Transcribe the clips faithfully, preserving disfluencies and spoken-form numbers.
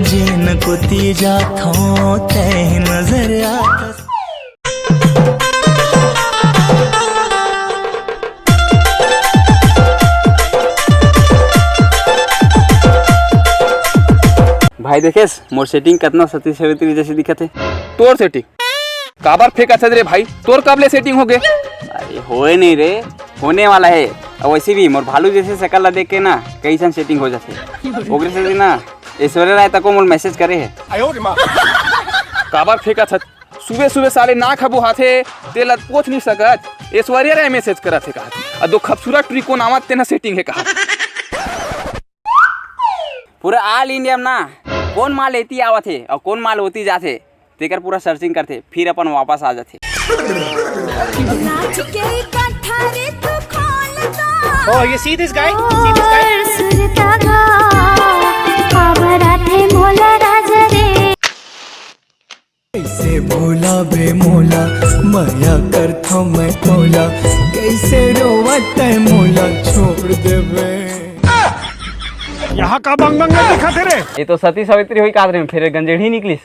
जेन कोती जाथों तैं नजर आथस। भाई देखेस, मोर सेटिंग कतना सती सावित्री जैसे दिखत हे। तोर सेटिंग काबर फेंकत हस रे भाई? तोर कब ले सेटिंग होगे? अरे होए नहीं रे, होने वाला हे। अउ वैसे भी मोर भालू जैसे शकल ला देख के ना कइसन सेटिंग हो जाथे। ओकरे से ना ऐश्वर्या राय तको मोर मैसेज करे हे। काबर फेंकत हस? सुबह सुबह साले ना खबो हाथे, तेला पोछ नहीं सकत। ऐश्वर्या राय मैसेज करत हे कहत। अ दो खूबसूरत टुरी कोन आवत तेना सेटिंग हे कहत। पूरा ऑल इंडिया में ना कोन माल एती आवत हे अउ कोन माल ओती जाथे, तेकर पूरा सर्चिंग करथे, फिर अपन वापस आ जाथे। नाच के कट्ठा रे तू खोल दो। Oh, you see this guy? See this guy? सुरता गा, खबर आथे भोला राजा रे। कैसे भोला बे मोला, मया करथो मैं तोला, कैसे रोवत है मोला छोड़ देबे। यहाँ का बंग बंग में दिखा थे रे? ये तो सती सावित्री होई कात रहे, फिर गंजेड़ी निकलिस।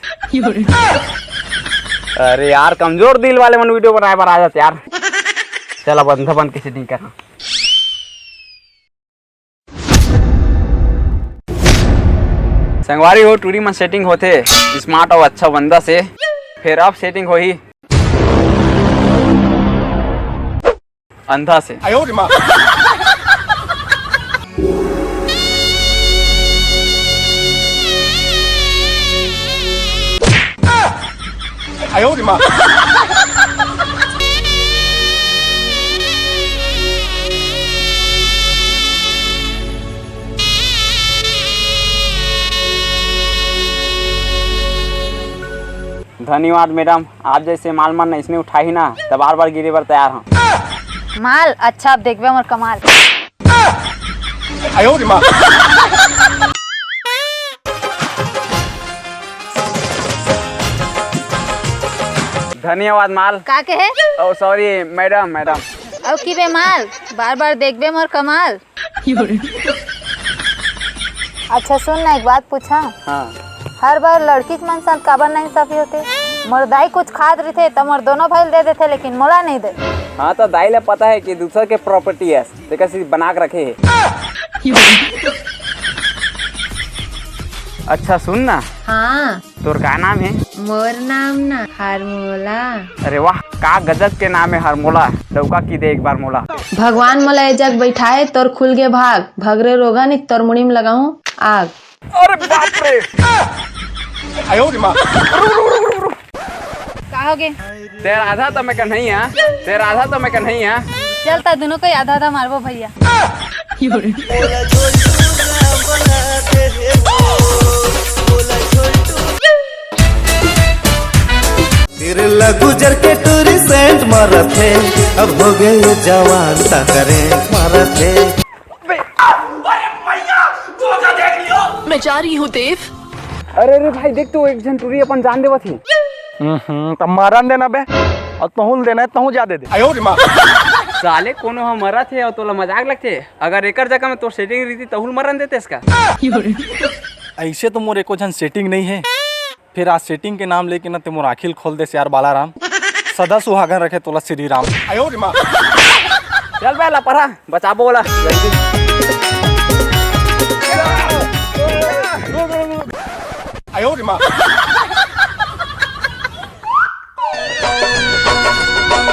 अरे यार, कमजोर दिल वाले मन वीडियो बनाए बर आ जाते यार। चल, अब अंधा बन के सेटिंग करना। संगवारी हो, टूरी मन सेटिंग होथे स्मार्ट अउ अच्छा बंदा से, फिर अब सेटिंग होही अंधा से। धन्यवाद मैडम, आप जैसे माल मन इसने उठाही ना, त बार बार गिरे बर तैयार हूँ। माल अच्छा, अब देखबे हमर कमाल। धन्यवाद माल। का कहे? ओ सॉरी मैडम, मैडम। अउ की बे माल, बार बार देखबे मोर कमाल। अच्छा सुन ना, एक बात पूछा। हाँ। हर बार लड़की मन साथ काबर नाइंसाफी होथे? मोर दाई कुछ खात रहिथे त मोर दोनों भाई ल दे देथे, लेकिन मोला नहीं दे। हाँ, तो दाई ला पता है कि दूसर के प्रॉपर्टी है, तेकर से बना के रखे है। अच्छा सुन ना। हाँ। तोर का नाम है? मोर नाम ना हरमोला। अरे वाह, का गजब के नाम है हरमोला। डौका की दे एक बार मोला। भगवान मोला ए जग बैठाए, तोर खुल गे भाग। भगरे रोगन, तोर मुड़ी में लगाऊं आग। अरे बाप रे। का होगे? तेरा आधा तो मैं कन्हैया, तेरा आधा तो मैं कन्हैया। चल, त दुनों को आधा आधा मारबो भैया। तेरे ला गुजर के टूरी सेंट मारत हे, अब हो गए जवान ता करेंट मारत हे। मैं जा रही हूँ देव। अरे रे भाई, देख तो एक झन टूरी अपन जान देवत ही। हम्म, तब मारन देना बे, अउ तहूँ ल देना हे, तहूँ जा दे दे। साले कोनो ह मरत हे अउ तोला मजाक लगथे? अगर एकर जगह में तोर सेटिंग रहिती तहूँ ल मरन देतेस का? ऐसे तो मोर एको झन सेटिंग नहीं है, फिर आज सेटिंग के नाम लेके ना ते मोर आँखी ल खोल देस यार बालाराम। सदा सुहागन रखे तोला श्री राम। चल बे लपरा, बचाबो ओला।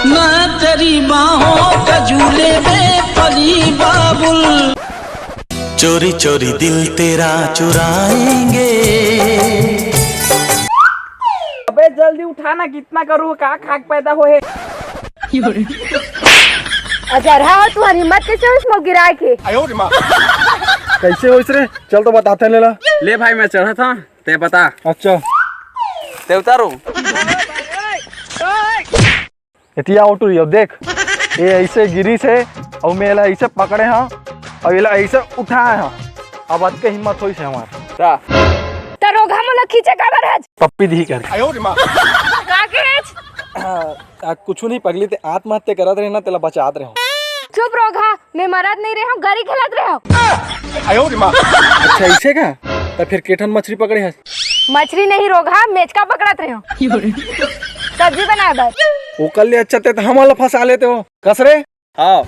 मैं तेरी बाहों का झूले में पली बाबुल। चोरी चोरी दिल तेरा चुराएंगे। अबे जल्दी उठा ना, कितना करूँ, का खाक पैदा होहे। अजरहा हो, तुम्हारी हिम्मत कैसे होइस मोला गिराए के? कैसे होइस रे? चल तो बताते ले ला। ले भाई, मैं चढ़ा था, ते बता। अच्छा। ते उतारो। एतिया ऑटो यो देख, ये ऐसे गिरिस हे, अउ मैं एला ऐसे पकड़े हँव, अउ एला ऐसे उठाए हँव। अब अतके हिम्मत होइस हे हमार। का? त रोगहा मोला खींचे काबर हच? पप्पी दी कर। का कहेच? आ, आ, कुछु नहीं पगली, ते आत्महत्या करत रहे ना, तेला बचात रहे हँव। चुप रोगहा, मैं मरत नहीं रहे हँव, गरी खेलत रहे हँव। अच्छा, ऐसे का? त फिर केठन मछली पकड़े हस? मछरी नहीं रोगहा, मेचका पकड़त रहे हो सब्जी बनाए बर। ओकर ले अच्छा ते त हमन ला फंसा लेते हो। कस रे? हाँ।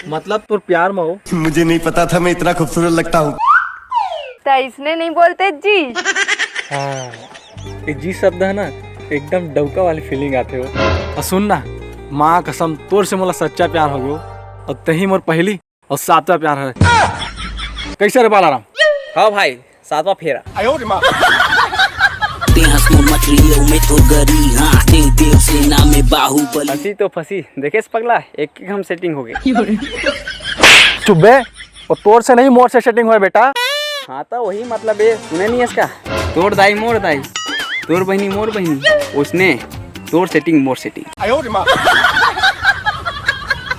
मतलब तोर प्यार में हो। मुझे नहीं पता था मैं इतना खूबसूरत लगता हूँ। त इसने नहीं बोलते जी। हाँ, ये जी शब्द है ना, एकदम डौका वाली फीलिंग आते हो। और सुन ना, माँ कसम, तोर से मोला सच्चा प्यार हो गयो, और तही मोर पहली और सातवां प्यार है। कैसे रे बालाराम? हाँ भाई, सातवां फेरा। तेहस मोर मछली अउ मैं तोर गरी, हाँ, दे देव सेना में बाहुबली। फंसी तो फंसी, देखे से पगला, एक एक हम सेटिंग हो गए। चुप बे, वो तोर से नहीं, मोर से सेटिंग होय बेटा। हाँ तो वही मतलब है, सुने नहीं इसका। तोर दाई मोर दाई, तोर बहनी मोर बहनी, उसने तोर सेटिंग मोर सेटिंग।